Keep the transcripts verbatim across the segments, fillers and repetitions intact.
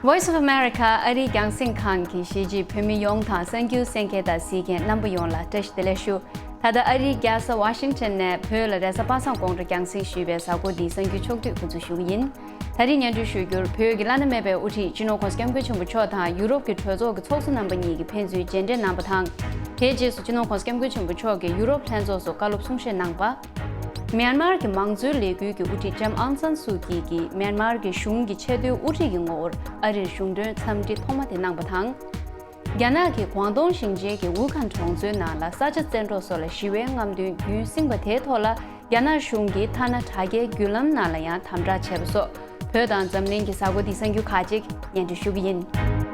Voice of America ཨ་རིའི་རྒྱང་སྲིང་ཁང་གི་གཞིས་བྱེས་བོད་མི་ཡོངས་དང་གསར་འགྱུར་གསན་མཁན་དང་གཟིགས་མཁན་རྣམ་པ་ཡོངས་ལ་བཀྲ་ཤིས་བདེ་ལེགས་ཞུ། ད་ལྟ་ཨ་རིའི་རྒྱལ་ས་ཝ་ཤིང་ཊོན་ནས་བོད་ལ་རེས་གཟའ་པ་སངས་དགོང་དྲོ་རྒྱང་སྲིང་ཞུས་པའི་གཟའ་འཁོར་འདིའི་གསར་འགྱུར་ཕྱོགས་བསྡུས་འགོ་འཛུགས་ཞུ་གི་ཡིན། ད་རིང་སྙན་སྒྲོན་ཞུ་རྒྱུར། བོད་ཀྱི་བླ་ན་མེད་པའི་དབུ་ཁྲིད་སྤྱི་ནོར་༸གོང་ས་༸སྐྱབས་མགོན་ཆེན་པོ་མཆོག་དང་ཡུ་རོབ་ཀྱི་གྲོས་ཚོགས་ཀྱི་ཚོགས་གཙོ་རྣམ་པ་གཉིས་ཀྱིས་ཕན་ཚུན་མཇལ་འཕྲད་གནང་བ་དང་། དེའི་རྗེས་སུ་སྤྱི་ནོར་༸གོང་ས་༸སྐྱབས་མགོན་ཆེན་པོ་མཆོག་གིས་ཡུ་རོབ་ལྷན་ཚོགས་སུ་བཀའ་སློབ་གསུང་བཤད་གནང་བ། མྱན་མར་གྱི་མང་གཙོའི་ལས་འགུལ་གྱི་དབུ་ཁྲིད་ལྕམ་ཨང་སན་སུའུ་ཀི་གིས་མྱན་མར་གྱི་གཞུང་གི་ཆེས་མཐོའི་དབུ་ཁྲིད་ཀྱི་ངོ་བོར་ཨ་རིར་གཞུང་མགྲོན་འཚམས་འདྲི་ཐོག་མ་དེ་གནང་བ་དང་། རྒྱ་ནག་གི་གུང་ཏུང་ཞིང་ཆེན་གྱི་ཝུ་ཁན་གྲོང་ཚོའི་ནང་ལ་ས་ཆ་བཙན་འཕྲོག་སོགས་ལ་ཞི་བའི་རྔམ་སྟོན་རྒྱུན་བསྲིངས་པ་དེའི་ཐོག་ལ། རྒྱ་ནག་གཞུང་གིས་ཐ་ན་དྲ་རྒྱའི་བརྒྱུད་ལམ་ནང་ལ་ཡང་དམ་དྲག་བྱས་པ་སོགས། བོད་དང་འཛམ་གླིང་གི་གཟའ་འཁོར་འདིའི་གསར་འགྱུར་ཁག་ཅིག་སྙན་སྒྲོན་ཞུ་གི་ཡིན།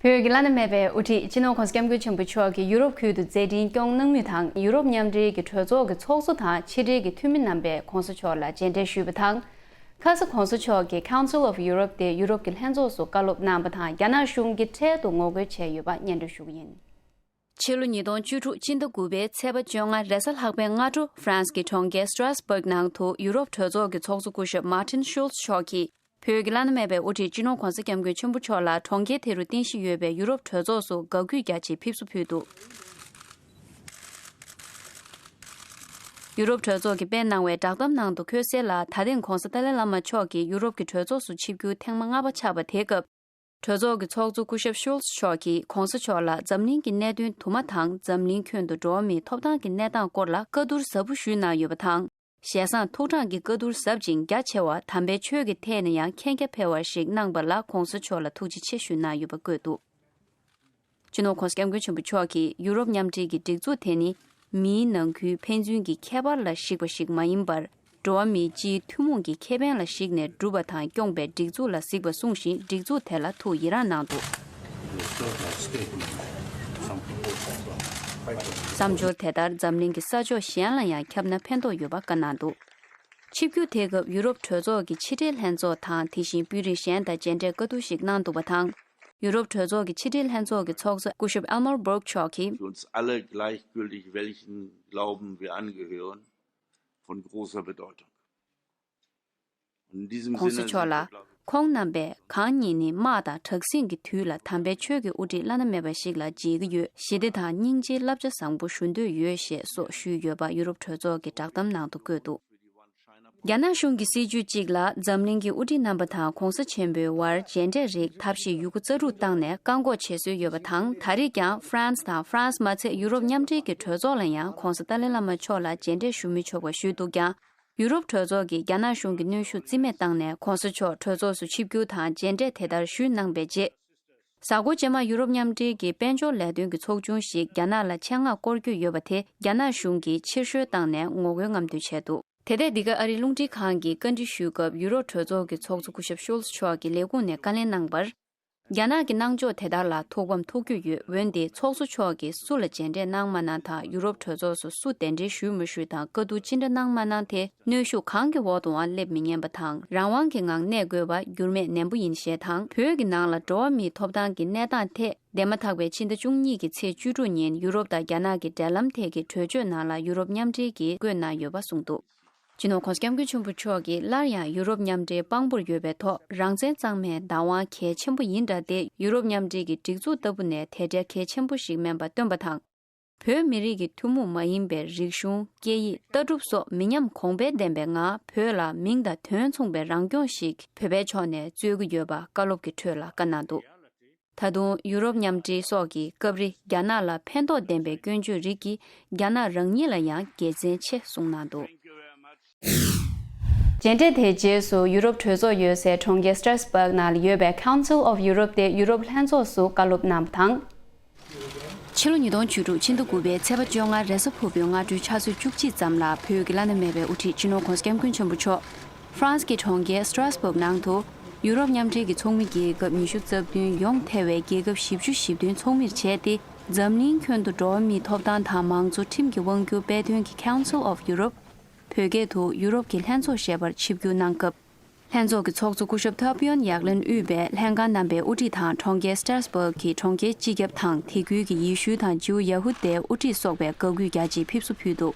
བོད་ཀྱི་བླ་ན་མེད་པའི་དབུ་ཁྲིད་སྤྱི་ནོར་༸གོང་ས་༸སྐྱབས་མགོན་ཆེན་པོ་མཆོག་གིས་ཡུ་རོབ་ཁུལ་དུ་མཛད་འཕྲིན་སྐྱོང་གནང་མུས་དང་། ཡུ་རོབ་མཉམ་འབྲེལ་གྱི་གྲོས་ཚོགས་ཀྱི་ཚོགས་གཙོ་དང་ཕྱི་འབྲེལ་གྱི་འཐུས་མི་རྣམ་པས་༸གོང་ས་མཆོག་ལ་མཇལ་འཕྲད་ཞུས་པ་དང་། ཁ་ས་༸གོང་ས་མཆོག་གིས་Council of Europe སྟེ་ཡུ་རོབ་ཀྱི་ལྷན་ཚོགས་སུ་བཀའ་སློབ་གནང་བ་དང་། རྒྱ་ནག་གཞུང་གིས་འཕྲལ་དུ་ངོ་རྒོལ་བྱས་ཡོད་པ་སྙན་སྒྲོན་ཞུ་གི་ཡིན། ཕྱི་ལོ་ཉིས་སྟོང་བཅུ་དྲུག་སྤྱི་ཟླ་དགུ་པའི་ཚེས་པ་བཅོ་ལྔ་རེས་གཟའ་ལྷག་པའི་སྔ་དྲོ། ཧྥ་རན་སི་གི་གྲོང་ཁྱེར་Strasbourg ནང་དུ་ཡུ་རོབ་གྲོས་ཚོགས་ཀྱི་ཚོགས་གཙོ་སྐུ་ཞབས་Martin Schulz མཆོག་གིས། བོད་ཀྱི་བླ་ན་མེད་པའི་དབུ་ཁྲིད་སྤྱི་ནོར་༸གོང་ས་༸སྐྱབས་མགོན་ཆེན་པོ་མཆོག་ལ་གྲོང་ཁྱེར་དེ་རུ་རྟེན་གཞི་ཡོད་པའི་ཡུ་རོབ་གྲོས་ཚོགས་སུ་དགའ་གུས་རྒྱ་ཆེའི་ཕེབས་བསུ་ཕུལ་འདུག་ཡུ་རོབ་གྲོས་ཚོགས་ཀྱིས་སྤེལ་གནང་བའི་བསྒྲགས་གཏམ་ནང་དུ་འཁོད་གསལ་ལ། ད་ཐེངས་༸གོང་ས་ཏཱ་ལའི་བླ་མ་མཆོག་གིས་ཡུ་རོབ་ཀྱི་གྲོས་ཚོགས་སུ་ཆིབས་བསྒྱུར་ཐེངས་མ་ལྔ་པ་ཆགས་པ་དེའི་སྐབས། གྲོས་ཚོགས་ཀྱི་ཚོགས་གཙོ་སྐུ་ཞབས་Schulz མཆོག་གིས་༸གོང་ས་མཆོག་ལ་འཛམ་གླིང་གི་གནད་དོན་དུ་མ་དང་། འཛམ་གླིང་ཁྱོན་དུ་འགྲོ་བ་མིའི་ཐོབ་ཐང་གི་གནས་སྟངས་སྐོར་ལ་བཀའ་བསྡུར་ཟབ་པོ་ཞུས་གནང་ཡོད་པ་དང་། ཞལ་བཟང་ཐུགས་དྲང་གི་བཀའ་བསྡུར་ཟབ་ཅིང་རྒྱ་ཆེ་བ། དམ་པའི་ཆོས་ཀྱི་ཐད་ནས་ཡང་མཁྱེན་རྒྱ་འཕེར་བ་ཞིག་གནང་པ་ལ་༸གོང་ས་མཆོག་ལ་ཐུགས་རྗེ་ཆེ་ཞུ་གནང་ཡོད་པ་བཀོད་འདུག་སྤྱི་ནོར་༸གོང་ས་༸སྐྱབས་མགོན་ཆེན་པོ་མཆོག་གིས་ཡུ་རོབ་མཉམ་འབྲེལ་གྱི་སྒྲིག་འཛུགས་དེ་ནི། མིའི་ནང་ཁུལ་ཕན་ཚུན་གྱི་ཁྱད་པར་ལ་གཞིགས་པ་ཞིག་མ་ཡིན་པར། འགྲོ་བ་མིའི་སྤྱིའི་ཐུན་མོང་གི་ཁེ་ཕན་ལ་གཞིགས་ནས་གྲུབ་པ་དང་སྐྱོང་པའི་སྒྲིག་འཛུགས་ལ་གཟིགས་པ་གསུངས་ཤིང་། སྒྲིག་འཛུགས་དེ་ལ་ཐུགས་ཡི་རངས་གནང་འདུག་བསམ་སྦྱོར་དེ་ལྟར་འཛམ་གླིང་གི་ས་ཕྱོགས་གཞན་ལ་ཡང་ཁྱབ་ན་ཕན་ཐོགས་ཡོད་པ་བཀའ་གནང་འདུག་ཆིབས་བསྒྱུར་དེའི་སྐབས་ཡུ་རོབ་གྲོས་ཚོགས་ཀྱི་ཕྱི་འབྲེལ་ལྷན་ཚོགས་དང་། དེ་བཞིན་དཔོན་རིགས་གཞན་དང་མཇལ་འཕྲད་བཀའ་བསྡུར་ཞིག་གནང་འདུག་པ་དང་། ཡུ་རོབ་གྲོས་ཚོགས་ཀྱི་ཕྱི་འབྲེལ་ལྷན་ཚོགས་ཀྱི་ཚོགས་གཙོ་སྐུ་ཞབས་Elmar Brok མཆོག་གིས། Für uns alle gleichgültig, welchen Glauben wir angehören, von großer Bedeutung. In diesem Sinne sind wir, glaube ich, ༸གོང་ས་མཆོག་ལ། ཁོང་རྣམ་པས་གང་ཉིད་ནི་དམག་དང་དྲག་ཟིང་གི་དུས་ལ་དམ་པའི་ཆོས་ཀྱི་དབུ་ཁྲིད་བླ་ན་མེད་པ་ཞིག་ལ་མཇལ་གྱི་ཡོད། ཞི་བདེ་དང་སྙིང་རྗེའི་བསླབ་བྱ་བཟང་པོ་ཞུ་འདོད་ཡོད། ཞེས་སོགས་ཞུས་ཡོད་པ་ཡུ་རོབ་གྲོས་ཚོགས་ཀྱི་བསྒྲགས་གཏམ་ནང་དུ་བཀོད་འདུག་རྒྱ་ནག་གཞུང་གི་སྲིད་བྱུས་གཅིག་ལ་འཛམ་གླིང་གི་དབུ་ཁྲིད་རྣམ་པ་དང་༸གོང་ས་ཆེན་པོའི་དབར་མཇལ་འཕྲད་རིགས་ཐབས་ཤེས་ཡོད་རྒུ་རྩལ་སྤྲུགས་བཏང་ནས་བཀག་འགོག་བྱེད་སྲོལ་ཡོད་པ་དང་། ད་རེས་ཀྱང་ཧྥ་རན་སི་དང་། ཧྥ་རན་སི་མ་ཚད་ཡུ་རོབ་མཉམ་འབྲེལ་གྱི་གྲོས་ཚོགས་ལ་ཡང་༸གོང་ས་ཏཱ་ལའི་བླ་མ་མཆོག་ལ་མཇལ་འཕྲད་ཞུ་མི་ཆོག་པ་ཞུས་འདུག་ཀྱང་། ཡུ་རོབ་གྲོས་ཚོགས་ཀྱིས་རྒྱ་ནག་གཞུང་གི་གནོན་ཤུགས་རྩིས་མེད་བཏང་ནས། ༸གོང་ས་མཆོག་གྲོས་ཚོགས་སུ་ཆིབས་བསྒྱུར་དང་མཇལ་འཕྲད་དེ་ལྟར་ཞུས་གནང་པའི་རྗེས། གཟའ་འཁོར་རྗེས་མ་ཡུ་རོབ་མཉམ་འབྲེལ་གྱི་དཔལ་འབྱོར་ལས་དོན་གྱི་ཚོགས་ཆུང་ཞིག་རྒྱ་ནག་ལ་ཆེད་མངགས་སྐོར་སྐྱོད་ཡོད་པ་དེ་རྒྱ་ནག་གཞུང་གིས་ཕྱིར་བཤོལ་བཏང་ནས་ངོ་རྒོལ་རྔམ་སྟོན་བྱས་འདུག་དེ་ཐད་འདི་ག་ཨ་རིའི་རླུང་འཕྲིན་ཁང་གིས་བཀའ་འདྲི་ཞུས་སྐབས། ཡུ་རོབ་གྲོས་ཚོགས་ཀྱི་ཚོགས་གཙོ་སྐུ་ཞབས་ཤོལ་ཚ་མཆོག་གིས་ལས་ཁུངས་ནས་བཀའ་ལན་གནང་བར། རྒྱ་ནག་གི་གནང་ཕྱོགས་དེ་ལྟར་ལ་ཐུགས་ཕམ་ཐུགས་སྐྱོ་ཡོད། འོན་ཏེ་ཚོགས་གཙོ་མཆོག་གིས་སུ་ལ་མཇལ་འཕྲད་གནང་མ་གནང་དང་། ཡུ་རོབ་གྲོས་ཚོགས་སུ་སུ་གདན་འདྲེན་ཞུས་མ་ཞུས་དང་། བཀའ་བསྡུར་ཅི་འདྲ་གནང་མ་གནང་དེ། གནོན་ཤུགས་གང་གི་འོག་ཏུའང་སླེབས་མི་ཉན་པ་དང་། རང་དབང་གི་ངང་གནས་དགོས་པ་འགྱུར་མེད་ནན་པོ་ཡིན་ཞེས་དང་། བོད་ཀྱི་ནང་ལ་འགྲོ་བ་མིའི་ཐོབ་ཐང་གི་གནས་སྟངས་ཐད། འདས་མ་ཐག་པའི་ཕྱི་ཟླ་བཅུ་གཉིས་ཀྱི་ཚེས་བཅུ་དྲུག་ཉིན་ཡུ་རོབ་དང་རྒྱ་ནག་གི་འབྲེལ་ལམ་ཐད་ཀྱི་གྲོས་ཆོད་ནང་ལ་ཡུ་རོབ་མཉམ་འབྲེལ་གྱིས་བཀོད་གནང་ཡོད་པ་གསུངས་འདུག་སྤྱི་ནོར་༸གོང་ས་༸སྐྱབས་མགོན་ཆེན་པོ་མཆོག་གིས་སླར་ཡང་ཡུ་རོབ་མཉམ་འབྲེལ་དཔང་པོར་ཡོད་པའི་ཐོག་རང་བཙན་གཙང་མའི་བདག་དབང་གལ་ཆེན་པོ་ཡིན་འདྲ་སྟེ། ཡུ་རོབ་མཉམ་འབྲེལ་གྱི་སྒྲིག་འཛུགས་ལྟ་བུ་ནས་དེ་འབྲེལ་གལ་ཆེན་པོ་ཞིག་མིན་པ་སྟོན་པ་དང་། བོད་མི་རིགས་ཀྱི་ཐུན་མོང་མ་ཡིན་པའི་རིག་གཞུང་། སྐད་ཡིག་ལྟ་གྲུབ་སོགས་མི་ཉམས་གོང་འཕེལ་ལྡན་པའི་ངང་། བོད་ལ་མིང་དང་དོན་མཚུངས་པའི་རང་སྐྱོང་ཞིག་བོད་པའི་ཕྱོགས་ནས་རྩོད་ཀྱི་ཡོད་པ་བཀའ་སློབ་ཀྱི་ཁྲོད་ལ་བཀའ་གནང་འདུག་ད་དུང་ཡུ་རོབ་མཉམ་འབྲེལ་སོགས་ཀྱིས་སྐབས་རེ་རྒྱ་ནག་ལ་ཕན་ཐོགས་ལྡན་པའི་སྐྱོན་བརྗོད་རིགས་ཀྱིས་རྒྱ་ནག་རང་ཉིད་ལ་ཡང་དགེ་མཚན་ཆེ་གསུངས་གནང་འདུག་མཇལ་འཕྲད་དེའི་རྗེས་སུ་ཡུ་རོབ་གྲོས་ཚོགས་ཡོད་སའི་གྲོང་ཁྱེར་Strasbourg ནང་ལ་ཡོད་པའི་Council of Europe སྟེ་ཡུ་རོབ་ལྷན་ཚོགས་སུ་བཀའ་སློབ་གནང་བ་དང་། ཕྱི་ལོ་ཉིས་སྟོང་བཅུ་དྲུག་ཕྱི་ཟླ་དགུ་པའི་ཚེས་པ་བཅོ་ལྔ་རེས་གཟའ་ཕུར་བུའི་སྔ་དྲོའི་ཆུ་ཚོད་བཅུ་གཅིག་ཙམ་ལ་བོད་ཀྱི་བླ་ན་མེད་པའི་དབུ་ཁྲིད་སྤྱི་ནོར་༸གོང་ས་༸སྐྱབས་མགོན་ཆེན་པོ་མཆོག་ཧྥ་རན་སི་གི་གྲོང་ཁྱེར་Strasbourg ནང་དུ་ཡུ་རོབ་མཉམ་འབྲེལ་གྱི་ཚོགས་མི་རྒྱལ་ཁབ་ཉི་ཤུ་རྩ་བདུན། ཡོངས་ཐེ་བའི་རྒྱལ་ཁབ་བཞི་བཅུ་ཞེ་བདུན་ཚོགས་མིར་བྱས་ཏེ། འཛམ་གླིང་ཁྱོན་དུ་འགྲོ་བ་མིའི་ཐོབ་ཐང་དང་མང་གཙོ་ཁྲིམས་ཀྱི་དབང་སྒྱུར་དཔེ་སྟོན་གྱི་Council of Europe། བོད་སྐད་དུ་ཡུ་རོབ་ཀྱི་ལྷན་ཚོགས་ཞེས་པར་ཆིབས་བསྒྱུར་གནང་སྐབས། ལྷན་ཚོགས་ཀྱི་ཚོགས་གཙོ་སྐུ་ཞབས་ཐ་པིའོན་ཡག་ལན་དབུས་པའི་ལྷན་ཁང་རྣམ་པའི་དབུ་ཁྲིད་དང་། གྲོང་ཁྱེར་Strasbourg གྱི་གྲོང་ཁྱེར་སྤྱི་ཁྱབ་དང་། དེ་ཁུལ་གྱི་ཡེ་ཤུ་དང་ཇིའུ་ཡ་ཧུ་དཱའི་དབུ་ཁྲིད་སོགས་པས་དགའ་གུས་རྒྱ་ཆེའི་ཕེབས་བསུ་ཕུལ་འདུག་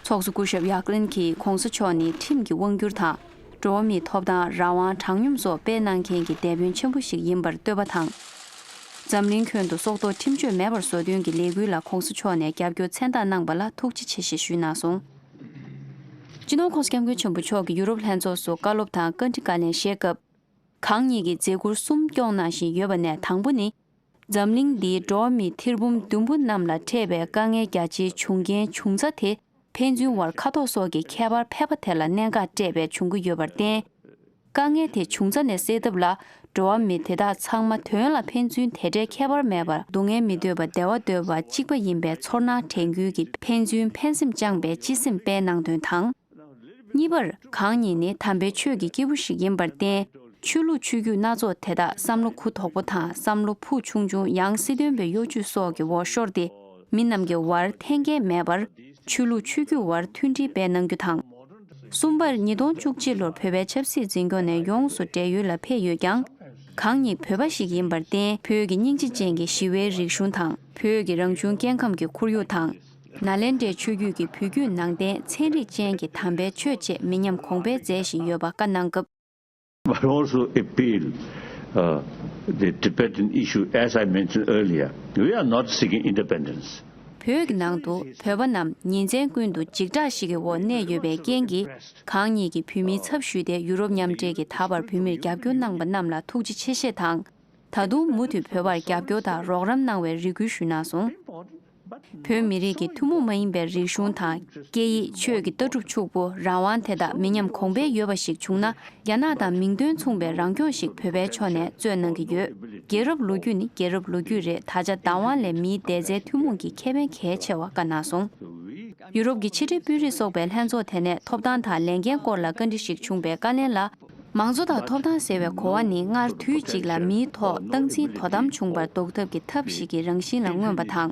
ཚོགས་གཙོ་སྐུ་ཞབས་ཡག་ལིན་གྱིས་༧གོང་ས་མཆོག་ནི་ཁྲིམས་ཀྱི་དབང་སྒྱུར་དང་། འགྲོ་བ་མིའི་ཐོབ་ཐང་། རང་དབང་། དྲང་སྙོམས་སོགས་སྤེལ་གནང་མཁན་གྱི་དེད་དཔོན་ཆེན་པོ་ཞིག་ཡིན་པར་བསྟོད་པ་དང་། འཛམ་གླིང་ཁྱོན་དུ་སྲོག་ཐོག་ཁྲིམས་གཅོད་མེད་པར་བཟོ་དོན་གྱི་ལས་འགུལ་ལ་༧གོང་ས་མཆོག་ནས་རྒྱབ་སྐྱོར་མཚན་རྟགས་གནང་པ་ལ་ཐུགས་རྗེ་ཆེ་ཞེས་ཞུས་གནང་སོང་། སྤྱི་ནོར་༧གོང་ས་༧སྐྱབས་མགོན་ཆེན་པོ་མཆོག་གིས་ཡུ་རོབ་ལྷན་ཚོགས་སུ་བཀའ་སློབ་དང་བཀའ་འདྲི་བཀའ་ལན་བཞེས་སྐབས། གང་ཉིད་ཀྱིས་མཛད་ཁུར་གསུམ་སྐྱོང་གནང་བཞིན་ཡོད་པ་ནས། དང་པོ་ནི། འཛམ་གླིང་འདིའི་འགྲོ་བ་མིའི་ཐེར་འབུམ་བདུན་པོ་རྣམས་ལ་འཕྲད་པའི་དཀའ་ངལ་རྒྱ་ཆེའི་བྱུང་རྐྱེན་བྱུང་ཚད་དེ། ཕན་ཚུན་བར་ཁ་དོག་སོགས་ཀྱི་ཁྱད་པར་ཕལ་པ་དེ་ལ་གནད་འགག་སྤྲད་པའི་བྱུང་གི་ཡོད་པར་བརྟེན། དཀའ་ངལ་དེ་བྱུང་ཚ་ནས་སེལ་ཐབས་ལ། འགྲོ་བ་མི་དེ་དག་ཚང་མ་དོན་ལ་ཕན་ཚུན་དེ་འདྲའི་ཁྱད་པར་མེད་པར་སྡུག་བསྔལ་མི་འདོད་པ་བདེ་བ་འདོད་པ་གཅིག་པ་ཡིན་པའི་ཚོར་སྣང་དྲན་རྒྱུའི་གི་ཕན་ཚུན་ཕན་སེམས་བཅངས་པའི་སྤྱི་སེམས་སྤེལ་གནང་དོན་དང་། གཉིས་པར། གང་ཉིད་ནི་དམ་པའི་ཆོས་ཀྱི་སྐྱེས་བུ་ཞིག་ཡིན་པར་བརྟེན། ཆོས་ལུགས་ཆོས་བརྒྱུད་སྣ་ཚོགས་དེ་དག་བསམ་བློ་གུ་དོག་པོ་དང་བསམ་བློ་ཕུགས་ཆུང་ཆུང་ཡང་སྲིད་དོན་པའི་གཡོ་ཇུས་སོགས་ཀྱི་འོག་ཤོར་ཏེ། མི་རྣམས་ཀྱི་བར་འཐེན་འཁྱེར་མེད་པར། ཆོས་ལུགས་ཆོས་བརྒྱུད་བར་མཐུན་སྒྲིལ་སྤེལ་གནང་རྒྱུ་དང་། གསུམ་པར། ཉིས་སྟོང་བཅུ་གཅིག་ལོར་བོད་པའི་ཆབ་སྲིད་འཛིན་སྐྱོང་ནས་ཡོངས་སུ་བགྲེས་ཡོལ་ལ་ཕེབས་ཡོད་ཀྱང་། གང་ཉིད་བོད་པ་ཞིག་ཡིན་པར་བརྟེན། བོད་ཀྱི་སྙིང་རྗེ་ཅན་གྱི་ཞི་བའི་རིག་གཞུང་དང་། བོད་ཀྱི་རང་བྱུང་སྐྱེ་ཁམས་ཀྱི་ཁོར་ཡུག་དང་། ནཱ་ལེནྡྲའི་ཆོས་བརྒྱུད་ཀྱི་བོད་བརྒྱུད་ནང་བསྟན་ཚན་རིག་ཅན་གྱི་དམ་པའི་ཆོས་བཅས་མི་ཉམས་གོང་འཕེལ་མཛད་བཞིན་ཡོད་པ་བཀའ་གནང་སྐབས། But also appeal, uh, the Tibetan issue, as I mentioned earlier. We are not seeking independence. བོད་ཀྱི་ནང་དུ་བོད་པ་རྣམས་ཉིན་མཚན་ཀུན་ཏུ་འཇིགས་སྐྲག་ཞིག་གི་འོག་གནས་ཡོད་པའི་རྐྱེན་གྱིས། གང་ཉིད་ཀྱིས་བོད་མིའི་ཚབ་ཞུས་ཏེ་ཡུ་རོབ་མཉམ་འབྲེལ་གྱི་ད་བར་བོད་མིར་རྒྱབ་སྐྱོར་གནང་པ་རྣམས་ལ་ཐུགས་རྗེ་ཆེ་ཞེས་དང་། ད་དུང་མུ་མཐུད་བོད་པར་རྒྱབ་སྐྱོར་དང་རོགས་རམ་གནང་བའི་རེ་སྐུལ་ཞུས་གནང་སོང་། བོད་མི་རིགས་ཀྱི་ཐུན་མོང་མ་ཡིན་པའི་རིག་གཞུང་དང་། སྐད་ཡིག་ཆོས་ཀྱི་ལྟ་གྲུབ་ཕྱུག་པོ། རང་དབང་དེ་དག་མི་ཉམས་གོང་འཕེལ་ཡོད་པ་ཞིག་བྱུང་ན། རྒྱ་ནག་དང་མིང་དོན་མཚུངས་པའི་རང་སྐྱོང་ཞིག་བོད་པའི་ཕྱོགས་ནས་རྩོད་གནང་གི་ཡོད། རྒྱལ་རབས་ལོ་རྒྱུས་ནི་རྒྱལ་རབས་ལོ་རྒྱུས་རེད། ད་ཆ་བདག་དབང་ལས་མིའི་བདེ་རྩའི་ཐུན་མོང་གི་ཁེ་ཕན་གལ་ཆེ་བ་བཀའ་གནང་སོང་། ཡུ་རོབ་ཀྱི་ཕྱི་འབྲེལ་དཔོན་རིགས་ཚོགས་པའི་ལྷན་ཚོགས་དེ་ནས་ཐོབ་ཐང་དང་ལས་འགན་སྐོར་ལ་བཀའ་འདྲི་ཞིག་བྱུང་བའི་བཀའ་ལན་ལ། མང་གཙོ་དང་ཐོབ་ཐང་ཟེར་བའི་གོ་བ་ནི་སྔར་དུས་གཅིག་ལ་མིའི་ཐོག་སྟངས་འཛིན་དོ་དམ་བྱུང་བར་ལྡོག་ཐབས་ཀྱི་ཐབས་ཤིག་གི་རང་བཞིན་ལ་མངོན་པ་དང་།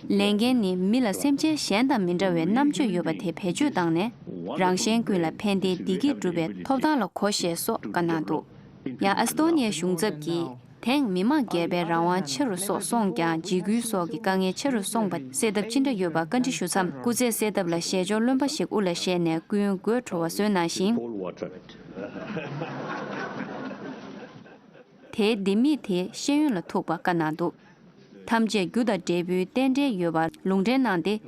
ལས་འགན་ནི་མི་ལ་སེམས་ཅན་གཞན་དང་མི་འདྲ་བའི་རྣམ་དཔྱོད་ཡོད་པ་དེ་བེད་སྤྱོད་བཏང་ནས། རང་གཞན་ཀུན་ལ་ཕན་བདེའི་བདེ་སྐྱིད་སྒྲུབ་པའི་ཐོབ་ཐང་ལ་གོ་ཞེས་སོགས་བཀའ་གནང་འདུག། ཡང་ཨེ་སི་ཏོ་ནི་ཡའི་གཞུང་ཚབ་ཀྱིས། དེང་མི་མང་སྒེར་པའི་རང་དབང་ཆེ་རུ་སོགས་སོང་ཀྱང་། འཇིགས་སྐུལ་སོགས་ཀྱི་དཀའ་ངལ་ཆེ་རུ་སོང་བ་སེལ་ཐབས་ཅི་འདྲ་ཡོད་པ་བཀའ་འདྲི་ཞུ་མཚམས། སྐུ་ཚེ་སེལ་ཐབས་ལ་ཞལ་སྦྱོར་རློན་པ་ཞིག་དབུ་ལ་བཞེས་ནས་སྐུ་ཡོན་དགོད་བྲོ་བ་བཟོས་གནང་ཞིང་། དེའི་ལྡེ་མིག་དེ་ཤེས་ཡོན་ལ་ཐུག་པ་བཀའ་གནང་འདུག། ཐམས་ཅད་རྒྱུ་དང་འབྲས་བུའི་རྟེན་འབྲེལ་ཡོད་པར་ལུང་འདྲེན་གནང་སྟེ།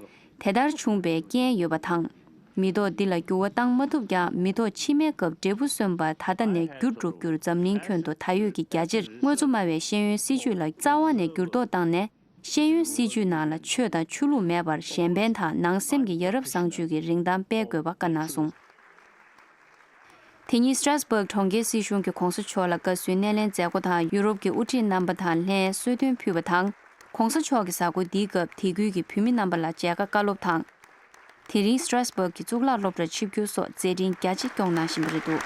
དེ་ལྟར་བྱུང་བའི་རྐྱེན་ཡོད་པ་དང་། མི་ཐོག་འདི་ལ་འགྱུར་བ་བཏང་མ་ཐུབ་ཀྱང་། མི་ཐོག་ཕྱི་མའི་སྐབས་འབྲས་བུ་སོན་པར་ད་ལྟ་ནས་འགྱུར་འགྲོ་རྒྱུར། འཛམ་གླིང་ཁྱོན་དུ་ད་ཡོད་ཀྱི་རྒྱ་ཆེར་དངོས་གཙོ་སྨྲ་བའི་ཤེས་ཡོན་སྲིད་བྱུས་ལ་རྩ་བ་ནས་འགྱུར་ལྡོག་བཏང་ནས། ཤེས་ཡོན་སྲིད་བྱུས་ནང་ལ་ཆོས་དང་ཆོས་ལུགས་མེད་པར་གཞན་ཕན་དང་ནང་སེམས་ཀྱི་ཡ་རབས་བཟང་སྤྱོད་ཀྱི་རིན་ཐང་སྤེལ་དགོས་པ་བཀའ་གནང་སོང་། དེ་ཉིན་Strasbourg་གྲོང་ཁྱེར་སྲིད་གཞུང་གིས་༧གོང་ས་མཆོག་ལ་དགའ་བསུའི་སྣེ་ལེན་མཛད་སྒོ་དང་ཡུ་རོབ་ཀྱི་དབུ་ཁྲིད་རྣམ་པ་དང་ལྷན་གསོལ་སྟོན་ཕུལ་བ་དང་། ༧གོང་ས་མཆོག་གིས་གཟའ་འཁོར་འདིའི་སྐབས་དེ་ཁུལ་གྱི་བོད་མི་རྣམ་པ་ལ་མཇལ་ཁ་བཀའ་སློབ་དང་། དེ་རིང་Strasbourg་གྱི་གཙུག་ལག་སློབ་གྲྭར་ཆིབས་བསྒྱུར་སོགས་མཛད་འཕྲིན་རྒྱ་ཆེ་སྐྱོང་གནང་བཞིན་པ་རེད་འདུག།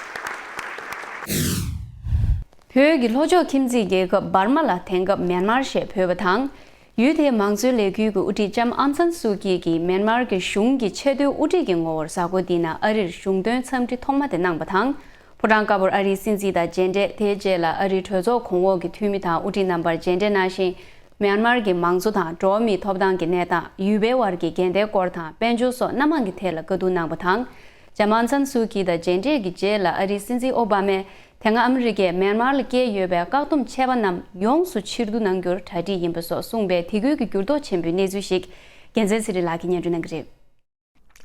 བོད་ཀྱི་ལྷོ་ཕྱོགས་ཁྱིམ་མཚེས་རྒྱལ་ཁབ་འབར་མ་ལ་དེང་སྐབས་མེན་མར་ཞེས་འབོད་པ་དང་། ཡུལ་དེའི་མང་གཙོའི་ལས་འགུལ་གྱི་དབུ་ཁྲིད་ལྕམ་ཨང་སན་སུའུ་ཀི་གིས་མེན་མར་གྱི་གཞུང་གི་ཆེས་མཐོའི་དབུ་ཁྲིད་ཀྱི་ངོ་བོར་གཟའ་འཁོར་འདིའི་ནང་ཨ་རིར་གཞུང་དོན་འཚམས་འདྲི་ཐོག་མ་དེ་གནང་བ་དང་། ཕོ་བྲང་དཀར་པོར་ཨ་རིའི་སྲིད་འཛིན་དང་མཇལ་འཕྲད། དེའི་རྗེས་ལ་ཨ་རིའི་གྲོས་ཚོགས་གོང་འོག་གི་འཐུས་མི་དང་དབུ་ཁྲིད་རྣམ་པར་མཇལ་འཕྲད་གནང་ཞིང་། མེན་མར་གྱི་མང་གཙོ་དང་འགྲོ་བ་མིའི་ཐོབ་ཐང་གི་གནས་སྟངས། ཡུལ་པའི་དབར་གྱི་འགལ་ཟླའི་སྐོར་དང་། དཔལ་འབྱོར་སོགས་སྣ་མང་གི་ཐད་ལ་བཀའ་བསྡུར་གནང་བ་དང་། ལྕམ་ཨང་སན་སུའུ་ཀི་དང་མཇལ་འཕྲད་ཀྱི་རྗེས་ལ་ཨ་རིའི་སྲིད་འཛིན་ཨོ་བྷ་མས། དེ་སྔ་ཨ་མི་རི་ཀས་མེན་མར་ལ་བཀལ་ཡོད་པའི་བཀག་སྡོམ་ཆད་པ་རྣམས་ཡོངས་སུ་ཕྱིར་བསྡུ་གནང་རྒྱུར་གྲ་སྒྲིག་ཡིན་པ་སོགས་གསུངས་པའི་དེ་ཁུལ་གྱི་འགྱུར་ལྡོག་ཆེན་པོའི་གནས་ཚུལ་ཞིག་རྒྱལ་མཚན་ཚེ་རིང་ལགས་ཀྱིས་སྙན་སྒྲོན་གནང་གི་རེད།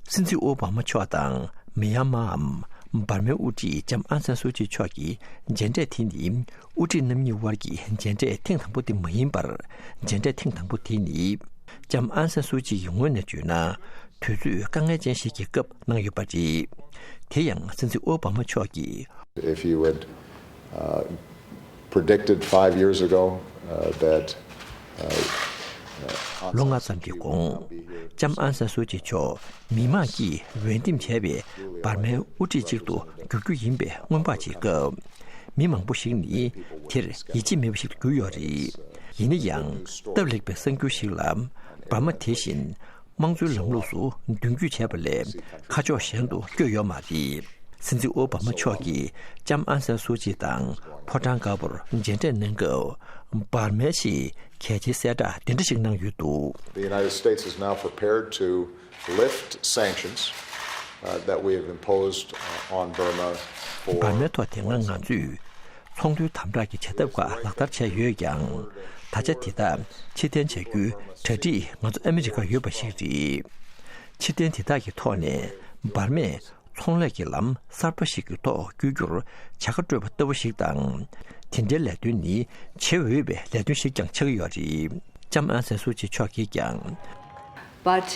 སྲིད་འཛིན་ཨོ་བྷ་མ་མཆོག་དང་མི་ཡན་མའམ་འབར་མའི་དབུ་ཁྲིད་ལྕམ་ཨང་སན་སུའུ་ཅི་མཆོག་གི་མཇལ་འཕྲད་དེ་ནི། དབུ་ཁྲིད་རྣམ་གཉིས་དབར་གྱི་མཇལ་འཕྲད་ཐེངས་དང་པོ་དེ་མ་ཡིན་པར། མཇལ་འཕྲད་ཐེངས་དང་པོ་དེ་ནི། ལྕམ་ཨང་སན་སུའུ་ཅི་ཡི་ངོས་ནས་བརྗོད་ན། དུས་ཚོད་དཀའ་ངལ་ཅན་ཞིག་གི་སྐབས་གནང་ཡོད་པ་རེད། དེ་ཡང་སྲིད་འཛིན་ཨོ་བྷ་མ་མཆོག་གིས། If you had, uh, predicted five years ago, uh, that, uh, uh, ལོ་ལྔ་ཙམ་གྱི་གོང་། ལྕམ་ཨང་སན་སུའུ་ཅི་མཆོག་མི་མང་གིས་འོས་འདེམས་བྱས་པའི་འབར་མའི་དབུ་ཁྲིད་ཅིག་ཏུ་འགྱུར་རྒྱུ་ཡིན་པའི་སྔོན་དཔག་བྱེད་སྐབས། མི་མང་པོ་ཞིག་ནི་དེར་ཡིད་ཆེས་མེད་པ་ཞིག་ཏུ་གྱུར་ཡོད་རེད། ཡིན་ན་ཡང་། སྟབས་ལེགས་པའི་གསར་འགྱུར་ཞིག་ལ། འབར་མ་དེ་བཞིན་དམངས་གཙོའི་ལམ་ལུགས་སུ་མདུན་སྐྱོད་བྱས་པ་ལས་ཁ་ཕྱོགས་གཞན་དུ་བསྐྱོད་ཡོད་མ་རེད། སྲིད་འཛིན་ཨོ་བྷ་མ་མཆོག་གིས་ལྕམ་ཨང་སན་སུའུ་ཅི་དང་ཕོ་བྲང་དཀར་པོར་མཇལ་འཕྲད་གནང་སྐབས། འབར་མའི་ཆེད་གལ་ཆེའི་གསལ་བསྒྲགས་འདི་འདྲ་ཞིག་གནང་ཡོད་འདུག The United States is now prepared to lift sanctions, uh, that we have imposed, uh, on Burma for འབར་མའི་ཐོག་དེ་སྔ་ང་ཚོས་ཚོང་དོན་དམ་དྲག་གི་བྱ་ཐབས་ཁག་ལག་བསྟར་བྱས་ཡོད་ཀྱང་། ད་ཆ་དེ་དག་ཕྱིར་འཐེན་བྱ་རྒྱུའི་གྲ་སྒྲིག་ང་ཚོ་ཨ་མི་རི་ཀར་ཡོད་པ་ཞིག་རེད། ཕྱིར་འཐེན་དེ་དག་གི་ཐོག་ནས་འབར་མས་ཚོང་ལས་ཀྱི་ལམ་གསར་པ་ཞིག་གི་ཐོག་བསྐྱོད་རྒྱུར་བྱ་དགའ་སྤྲོད་པ་ལྟ་བུ་ཞིག་དང་། དེ་འདྲའི་ལས་དོན་ནི་བྱེད་འོས་པའི་ལས་དོན་ཞིག་ཀྱང་ཆགས་ཀྱི་ཡོད་རེད། ལྕམ་ཨང་སན་སུའུ་ཅི་མཆོག་གིས་ཀྱང་། But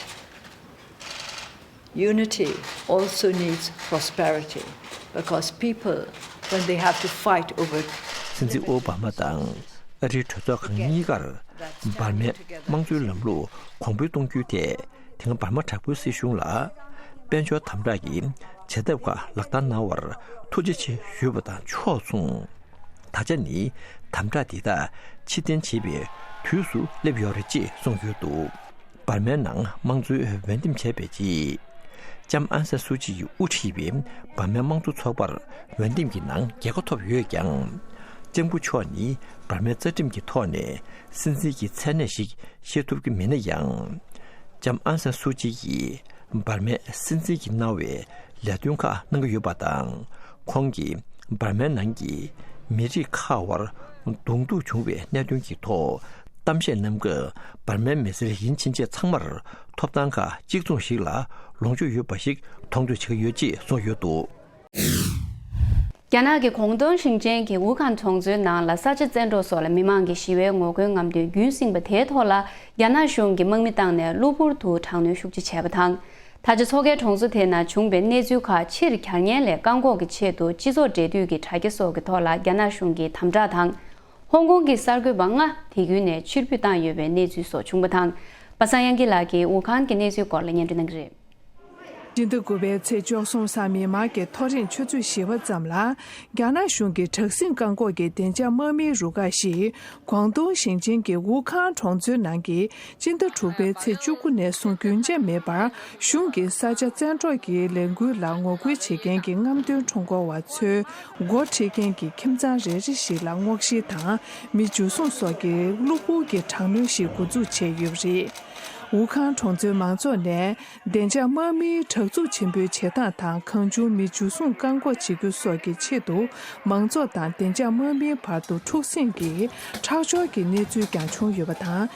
unity also needs prosperity, because people, when they have to fight over སྲིད་འཛིན་ཨོ་བྷ་མ་དང་ཨ་རིའི་གྲོས་ཚོགས་ཁང་གཉིས་ཀར་འབར་མའི་དམངས་གཙོའི་ལམ་ལུགས་གོང་འཕེལ་གཏོང་རྒྱུའི་ཐད། དེ་སྔ་འབར་མ་དྲག་པོའི་སྲིད་གཞུང་ལ་དཔལ་འབྱོར་དམ་དྲག་གི་བྱེད་ཐབས་ཁག་ལག་བསྟར་གནང་བར་ཐུགས་རྗེ་ཆེ་ཞུས་པ་དང་ཕྱོགས་མཚུངས། ད་ཆ་ནི་དམ་དྲག་འདི་དག་ཕྱིར་འཐེན་བྱེད་པའི་དུས་སུ་སླེབས་ཡོད་རེད་ཅེས་གསུངས་ཡོད་འདུག་འབར་མའི་ནང་དམངས་གཙོའི་འོས་འདེམས་བྱས་པའི་རྗེས། ལྕམ་ཨང་སན་སུའུ་ཅི་ཡིས་དབུ་ཁྲིད་པའི་འབར་མའི་དམངས་གཙོ་ཚོགས་པར་འོས་འདེམས་ཀྱི་ནང་རྒྱལ་ཁ་ཐོབ་ཡོད་ཀྱང་། ལྕམ་སྐུ་མཆོག་ནི་འབར་མའི་རྩ་ཁྲིམས་ཀྱི་ཐོག་ནས་སྲིད་འཛིན་གྱི་མཚན་གནས་ཤིག་བཞེས་ཐུབ་ཀྱི་མེད་ན་ཡང་། ལྕམ་ཨང་སན་སུའུ་ཅི་ཡིས་འབར་མའི་སྲིད་འཛིན་གྱི་གནང་བའི་ལས་དོན་ཁག་གནང་གི་ཡོད་པ་དང་། ཁོང་གིས་འབར་མའི་ནང་གི་མི་རིགས་ཁག་དབར་གདོང་ཐུག་བྱུང་བའི་གནད་དོན་གྱི་ཐོག་གཏམ་བཤད་གནང་སྐབས། འབར་མའི་མི་སེར་ཡིན་ཕྱིན་ཆད་ཚང་མར་ཐོབ་ཐང་ཁག་གཅིག་མཚུངས་ཤིག་ལ་ལོངས་སྤྱོད་ཡོད་པ་ཞིག་མཐོང་འདོད་བྱེད་ཀྱི་ཡོད་ཅེས་གསུངས་ཡོད་འདུག་རྒྱ་ནག་གི་ཀོང་ཏུང་ཞིང་ཆེན་གྱི་ཝུ་ཁང་གྲོང་ཚོའི་ནང་ལ་ས་ཆ་བཙན་འཕྲོག་སོགས་ལ་མི་མང་གིས་ཞི་བའི་ངོ་རྒོལ་རྔམ་སྟོན་རྒྱུན་བསྲིངས་པ་དེའི་ཐོག་ལ། རྒྱ་ནག་གཞུང་གིས་དམག་མི་བཏང་ནས་གློ་བུར་དུ་དྲག་གནོན་ཤུགས་ཆེ་བྱས་པ་དང་། ད་ཆ་མཚོ་ཁའི་གྲོང་ཚོ་དེ་ན་བྱུང་བའི་གནས་ཚུལ་ཁག་ཕྱིར་གྱར་ཉེན་ལས་བཀག་འགོག་གི་ཆེད་དུ་སྤྱི་ཚོགས་འབྲེལ་མཐུད་ཀྱི་དྲ་རྒྱ་སོགས་ཀྱི་ཐོག་ལ་རྒྱ་ནག་གཞུང་གིས་དམ་དྲག་དང་། ཧོང་ཀོང་གི་གསར་འགོད་པ་ལྔ་དེ་ཁུལ་ནས་ཕྱིར་འབུད་བཏང་ཡོད་པའི་གནས་ཚུལ་སོགས་བྱུང་བ་དང་། པ་སངས་དབྱངས་སྐྱིད་ལགས་ཀྱིས་ཝུ་ཁང་གི་གནས་ཚུལ་སྐོར་ལ་སྙན་སྒྲོན་གནང་གི་རེད། སྤྱི་ཟླ་དགུ་པའི་ཚེས་བཅུ་གསུམ་གཟའ་མིག་དམར་གྱི་ཐོ་རེངས་ཆུ་ཚོད་བཞི་པ་ཙམ་ལ། རྒྱ་ནག་གཞུང་གིས་དྲག་ཟིང་བཀག་འགོག་གི་བདེ་འཇགས་དམག་མིའི་རུ་ཁག་ཞིག་ཀོང་ཏུང་ཞིང་ཆེན་གྱི་ཝུ་ཁང་གྲོང་ཚོའི་ནང་གི་སྤྱི་ཟླ་དྲུག་པའི་ཚེས་བཅུ་དགུ་ནས་བཟུང་རྒྱུན་ཆད་མེད་པར་གཞུང་གི་ས་ཆ་བཙན་འཕྲོག་གི་ལས་འགུལ་ལ་ངོ་རྒོལ་བྱེད་མཁན་གྱི་རྔམ་སྟོན་ཁྲོམ་སྐོར་བ་ཚོའི་འགོ་ཁྲིད་མཁན་གྱི་ཁྱིམ་ཚང་རེ་རེ་ཞིག་ལ་སྔོག་བཤེར་དང་མི་འཇུ་བཟུང་སོགས་ཀྱི་གློ་བུར་གྱི་དྲག་གནོན་ཞིག་འགོ་འཛུགས་བྱས་ཡོད་པ་རེད། ཝུ་ཁང་གྲོང་ཚོའི་མང་ཚོགས་ནས། བདེ་འཇགས་དམག་མིའི་དྲག་འཛུགས་ཆེན་པོའི་བྱེད་སྟངས་དང་། གང་བྱུང་མི་འཇུ་བཟུང་བཀག་འགོག་བྱེད་རྒྱུ་སོགས་ཀྱི་ཆེད་དུ། མང་ཚོགས་དང་བདེ་འཇགས་དམག་མིའི་བར་དུ་འཁྲུག་ཟིང་གི་ཁྲག་སྦྱོར་གྱི་གནས་ཚུལ་ཀྱང་བྱུང་ཡོད་པ་དང་།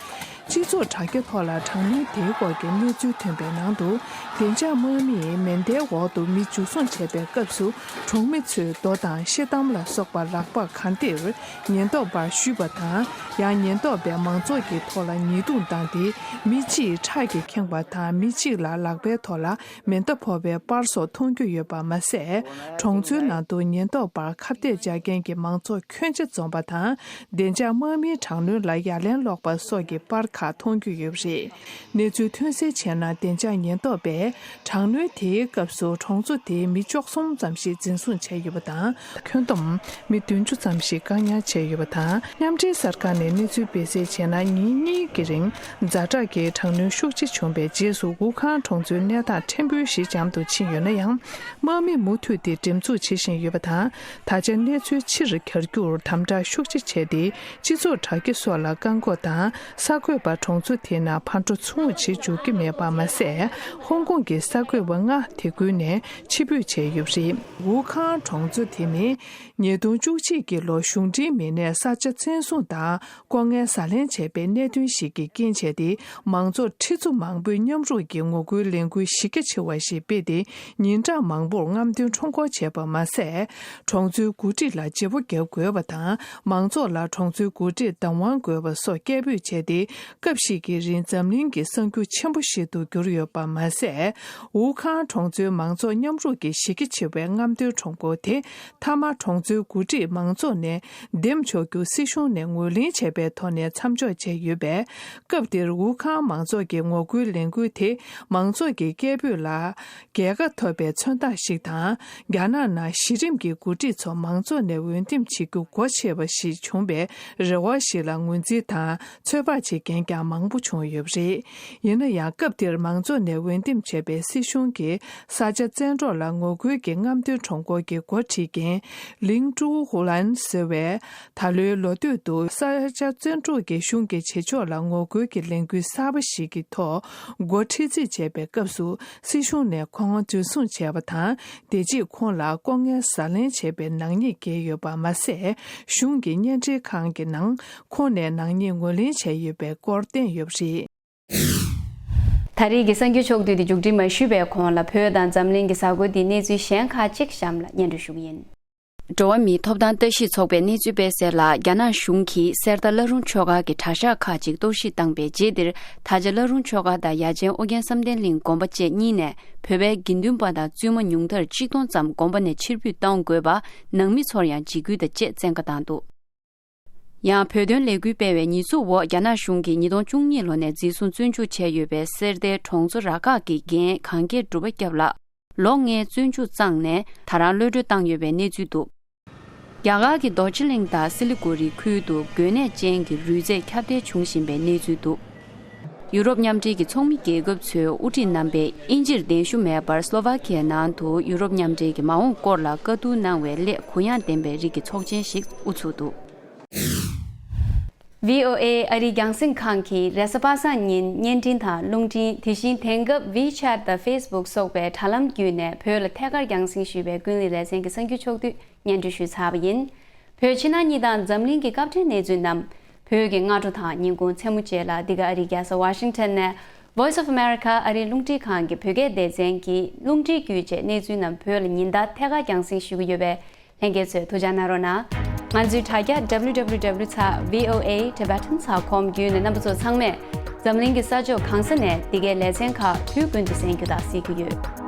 སྤྱི་ཚོགས་དྲ་རྒྱ་ཐོག་ལ་དྲག་གནོན་དེའི་སྐོར་གྱི་གནས་ཚུལ་ཐོན་པའི་ནང་དུ། བདེ་འཇགས་དམག་མིས་མེ་མདའི་འོག་ཏུ་མི་འཇུ་བཟུང་བྱས་པའི་སྐབས་སུ། གྲོང་མི་ཚོས་རྡོ་དང་ཤེལ་དམ་ལ་སོགས་པ་ལག་པར་གང་སྟེར། ཉེན་རྟོག་པར་གཞུས་པ་དང་། ཡང་ཉེན་རྟོག་པས་མང་ཚོགས་ཀྱི་ཐོག་ལ་ཉེས་རྡུང་བཏང་སྟེ། མི་གཅིག་ཁྲག་གིས་ཁེངས་པ་དང་། མི་གཅིག་ལ་ལག་པའི་ཐོག་ལ་མེ་མདའ་ཕོག་པའི་པར་སོགས་མཐོང་རྒྱུ་ཡོད་པ་མ་ཟད། གྲོང་ཚོའི་ནང་དུ་ཉེན་རྟོག་པར་ཁ་གཏད་བཅག་མཁན་གྱི་མང་ཚོགས་ཁྱོན་ཆེ་འཛོམས་པ་དང་། བདེ་འཇགས་དམག་མིའི་དྲག་གནོན་ལ་ཡ་ལན་སློག་པ་སོགས་ཀྱི་པར་ཁག་མཐོང་རྒྱུ་ཡོད་པ་རེད། གནས་ཚུལ་ཐོན་གསལ་བྱས་ན། བདེ་འཇགས་ཉེན་རྟོག་པས་དྲག་གནོན་དེའི་སྐབས་སུ་གྲོང་ཚོ་དེའི་མི་བཅུ་གསུམ་ཙམ་ཞིག་འཛིན་བཟུང་བྱས་ཡོད་པ་དང་། ཁྱོན་བསྡོམས་མི་བདུན་ཅུ་ཙམ་ཞིག་བཀག་ཉར་བྱས་ཡོད་པ་དང་། མཉམ་འབྲེལ་གསར་ཁང་ནས་གནས་ཚུལ་སྤེལ་གསལ་བྱས་ན། ཉིན་གཉིས་ཀྱི་རིང་ཛ་དྲག་གི་དྲག་གནོན་ཤུགས་ཆེ་བྱུང་བའི་རྗེས་སུ། ཝུ་ཁང་གྲོང་ཚོའི་གནས་སྟངས་ཕྲན་བུ་ཞིག་འཇམ་དུ་ཕྱིན་ཡོད་ན་ཡང་། དམག་མི་མུ་མཐུད་དེ་འགྲེམས་འཛུགས་བྱེད་བཞིན་ཡོད་པ་དང་། ད་ཆ་གནས་ཚུལ་ཕྱིར་གྱར་རྒྱུར་དམ་དྲག་ཤུགས་ཆེ་བྱས་ཏེ། སྤྱི་ཚོགས་དྲ་རྒྱ་སོགས་ལ་བཀག་འགོག་དང་། གསར་འགོད་པ་གྲོང་ཚོ་དེ་ནང་ཕར་འགྲོ་ཚུར་འོང་བྱེད་འཇུག་གི་མེད་པ་མ་ཟད། ཧོང་ཀོང་གི་གསར་འགོད་པ་ལྔ་དེ་ཁུལ་ནས་ཕྱིར་འབུད་བྱས་ཡོད་པ་རེད། ཝུ་ཁང་གྲོང་ཚོ་དེ་ནི་ཉིས་སྟོང་བཅུ་གཅིག་གི་ལོར་གཞུང་འབྲེལ་མི་སྣས་ས་ཆ་བཙན་བཟུང་དང་། ལྐོག་རྔན་ཟ་ལེན་བྱས་པའི་གནད་དོན་ཞིག་གི་རྐྱེན་བྱས་ཏེ། མང་ཚོགས་ཁྲི་ཚོ་མང་པོས་མཉམ་རུབ་ཀྱིས་ངོ་རྒོལ་ལས་འགུལ་གཞི་རྒྱ་ཆེ་བ་ཞིག་སྤེལ་ཏེ། ཉིན་གྲངས་མང་པོར་རྔམ་སྟོན་ཁྲོམ་སྐོར་བྱས་པ་མ་ཟད། གྲོང་ཚོའི་འགོ་ཁྲིད་ལ་བརྗེ་པོ་བརྒྱབ་དགོས་པ་དང་། མང་ཚོགས་ལ་གྲོང་ཚོའི་འགོ་ཁྲིད་བདག་དབང་དགོས་པ་སོགས་སྐད་འབོད་བྱས་ཏེ། སྐབས་ཤིག་གི་རིང་འཛམ་གླིང་གི་གསར་འགྱུར་ཆེན་པོ་ཞིག་ཏུ་གྱུར་ཡོད་པ་མ་ཟད། ཝུ་ཁང་གྲོང་ཚོའི་མང་ཚོགས་མཉམ་རུབ་ཀྱིས་གཞི་རྒྱ་ཆེ་བའི་རྔམ་སྟོན་ཁྲོམ་སྐོར་དེ། མཐའ་མ་གྲོང་ཚོའི་འགོ་ཁྲིད་མང་ཚོགས་ནས་འདེམས་ཆོག་རྒྱུ་སྲིད་གཞུང་ནས་ངོས་ལེན་བྱས་པའི་ཐོག་ནས་མཚམས་འཇོག་བྱས་ཡོད་པས། སྐབས་དེར་ཝུ་ཁང་མང་ཚོགས་ཀྱི་ངོ་རྒོལ་ལས་འགུལ་དེ་མང་ཚོགས་ཀྱི་སྐད་འབོད་ལ་རྒྱལ་ཁ་ཐོབ་པའི་མཚོན་རྟགས་ཤིག་དང་། རྒྱ་ནག་ནང་གཞི་རིམ་གྱི་འགོ་ཁྲིད་ཚོ་མང་ཚོགས་ནས་འོས་འདེམས་བྱེད་རྒྱུ་སྒོ་ཕྱེ་བ་ཞིག་བྱུང་བའི་རེ་བ་ཞིག་ལ་ངོས་འཛིན་དང་ཚོད་དཔག་བྱེད་མཁན། ཀྱང་མང་པོ་བྱུང་ཡོད་པ་རེད། ཡིན་ན་ཡང་སྐབས་དེར་མང་ཚོགས་ནས་འོས་འདེམས་བྱས་པའི་སྲིད་གཞུང་གིས་ས་ཆ་བཙན་འཕྲོག་ལ་ངོ་རྒོལ་གྱི་རྔམ་སྟོན་ཁྲོམ་སྐོར་གྱི་འགོ་ཁྲིད་མཁན་ལིང་ཀྲུའུ་ཧུ་ལན་ཟེར་བས། ད་ལོའི་ལོ་སྟོད་དུ་ས་ཆ་བཙན་འཕྲོག་གི་གཞུང་གི་བྱེད་ཕྱོགས་ལ་ངོ་རྒོལ་གྱི་ལས་འགུལ་གསར་པ་ཞིག་གི་ཐོག་འགོ་ཁྲིད་རྩིས་བྱས་པའི་སྐབས་སུ། སྲིད་གཞུང་ནས་ཁོང་འཛིན་བཟུང་བྱས་པ་དང་། དེ་རྗེས་ཁོང་ལ་ལྐོག་རྔན་ཟ་ལེན་བྱས་པའི་ནག་ཉེས་འགེལ་ཡོད་པ་མ་ཟད། གཞུང་གི་བརྙན་འཕྲིན་ཁང་གི་ནང་ཁོང་ནས་ནག་ཉེས་ངོས་ལེན་བྱས་ཡོད་པའི་སྐོར་བསྟན་ཡོད་པ་རེད། ད་རེས་ཀྱི་གསར་འགྱུར་ཕྱོགས་བསྡུས་དེ་མཇུག་སྒྲིལ་མ་ཞུས་པའི་གོང་ལ། བོད་དང་འཛམ་གླིང་གི་གཟའ་འཁོར་འདིའི་གནས་ཚུལ་གཞན་ཁག་ཅིག་གཤམ་ལ་སྙན་སྒྲོན་ཞུ་གི་ཡིན། འགྲོ་བ་མིའི་ཐོབ་ཐང་ལྟ་ཞིབ་ཚོགས་པས་གནས་ཚུལ་སྤེལ་གསལ་ལ། རྒྱ་ནག་གཞུང་གིས་གསེར་རྟ་བླ་རུང་ཆོས་སྒར་གྱི་གྲྭ་ཤག་ཁག་ཅིག་གཏོར་བཤིག་བཏང་པའི་རྗེས་འདིར། ད་ཆ་བླ་རུང་ཆོས་སྒར་དང་ཡ་ཆེན་ཨོ་རྒྱན་བསམ་གཏན་གླིང་དགོན་པ་བཅས་གཉིས་ནས་བོད་པའི་དགེ་འདུན་པ་དང་བཙུན་མ་ཉུང་མཐར་གཅིག་སྟོང་ཙམ་དགོན་པ་ནས་ཕྱིར་འབུད་གཏོང་དགོས་པ་ནང་མི་ཚོར་ཡང་འཇིགས་སྐུལ་དང་བཅས་བཙན་བཀའ་བཏང་འདུག། ཡང་བོད་དོན་ལས་འགུལ་སྤེལ་བའི་ཉེས་འཛུགས་འོག་རྒྱ་ནག་གཞུང་གིས་ཉིས་སྟོང་བཅུ་གཉིས་ལོ་ནས་འཛིན་བཟུང་བཙོན་འཇུག་བྱས་ཡོད་པའི་གསེར་རྟའི་གྲོང་ཚོ་ར་ཁག་གི་རྒན་གངས་སྐྱེས་གྲུབ་པ་སྐྱབས་ལགས་ལོ་ལྔའི་བཙོན་འཇུག་བརྩམས་ནས་ད་རང་གློད་གྲོལ་བཏང་ཡོད་པའི་གནས་ཚུལ་འདུག། རྒྱ་གར་གྱི་རྡོ་རྗེ་གླིང་དང་སི་ལི་གུ་རི་ཁུལ་དུ་འགོས་ནད་ཅན་གྱི་རུས་ཚད་ཁྱབ་གདལ་འབྱུང་བཞིན་པའི་གནས་ཚུལ་འདུག། ཡུ་རོབ་མཉམ་འབྲེལ་གྱི་ཚོགས་མི་རྒྱལ་ཁབ་ཚོའི་དབུ་ཁྲིད་རྣམ་པས་དབྱིན་ཇིར་གདན་ཞུ་མེད་པར། སློ་ཝཱ་ཁི་ཡའི་ནང་དུ་ཡུ་རོབ་མཉམ་འབྲེལ་གྱི་མ་འོངས་སྐོར་ལ་བཀའ་བསྡུར་གནང་བའི་སླད་གུ་ཡངས་ལྡན་པའི་རིགས་ཀྱི་ཚོགས་ཆེན་ཞིག་དབུ་ཚུགས་འདུག། བྷི་ཨོ་ཨེ་ཨ་རིའི་རྒྱང་སྲིང་ཁང་གིས་རེས་གཟའ་པ་སངས་ཉིན་བརྙན་འཕྲིན་དང་རླུང་འཕྲིན། དེ་བཞིན་དེང་སྐབས་ཝི་ཆེ་ཊི་དང་ཧྥེ་སི་བུག་སོགས་པའི་དྲ་ལམ་བརྒྱུད་ནས་བོད་ལ་ཐད་ཀར་རྒྱང་སྲིང་ཞུས་པའི་ཀུན་གླེང་ལེ་ཚན་གྱི་གསར་འགྱུར་ཕྱོགས་བསྡུས་སྙན་སྒྲོན་ཞུས་ཚར་བ་ཡིན། བོད་ཕྱི་ནང་གཉིས་དང་འཛམ་གླིང་གི་སྐབས་འཕྲལ་གནས་ཚུལ་རྣམས། བོད་ཀྱི་སྔ་དྲོ་དང་ཉིན་གུང་མཚན་མོ་བཅས་ལ། འདི་ག་ཨ་རིའི་རྒྱལ་ས་ཝ་ཤིང་ཊོན་ནས་Voice of America ཨ་རིའི་རླུང་འཕྲིན་ཁང་གི་བོད་སྐད་སྡེ་ཚན་གྱི་རླུང་འཕྲིན་བརྒྱུད་བཅས་གནས་ཚུལ་རྣམས་བོད་ལ་ཉིན་ལྟར་ཐད་ཀར་རྒྱང་སྲིང་ཞུ་གི་ཡོད་པས། ལྷན་རྒྱས་ཚོས་ཐུགས་འཇགས་གནང་རོགས་གནང་། ང་ཚོའི་དྲ་རྒྱ་W W W ཚེག་V O A Tibetan ཚེག་com བརྒྱུད་ནས་རྣམ་པ་ཚོ་ཚང་མས་འཛམ་གླིང་གི་ས་ཕྱོགས་གང་ས་ནས་འདི་གའི་ལེ་ཚན་ཁག་དུས་ཀུན་ཏུ་གསན་རྒྱུ་དང་གཟིགས་རྒྱུ་ཡོད།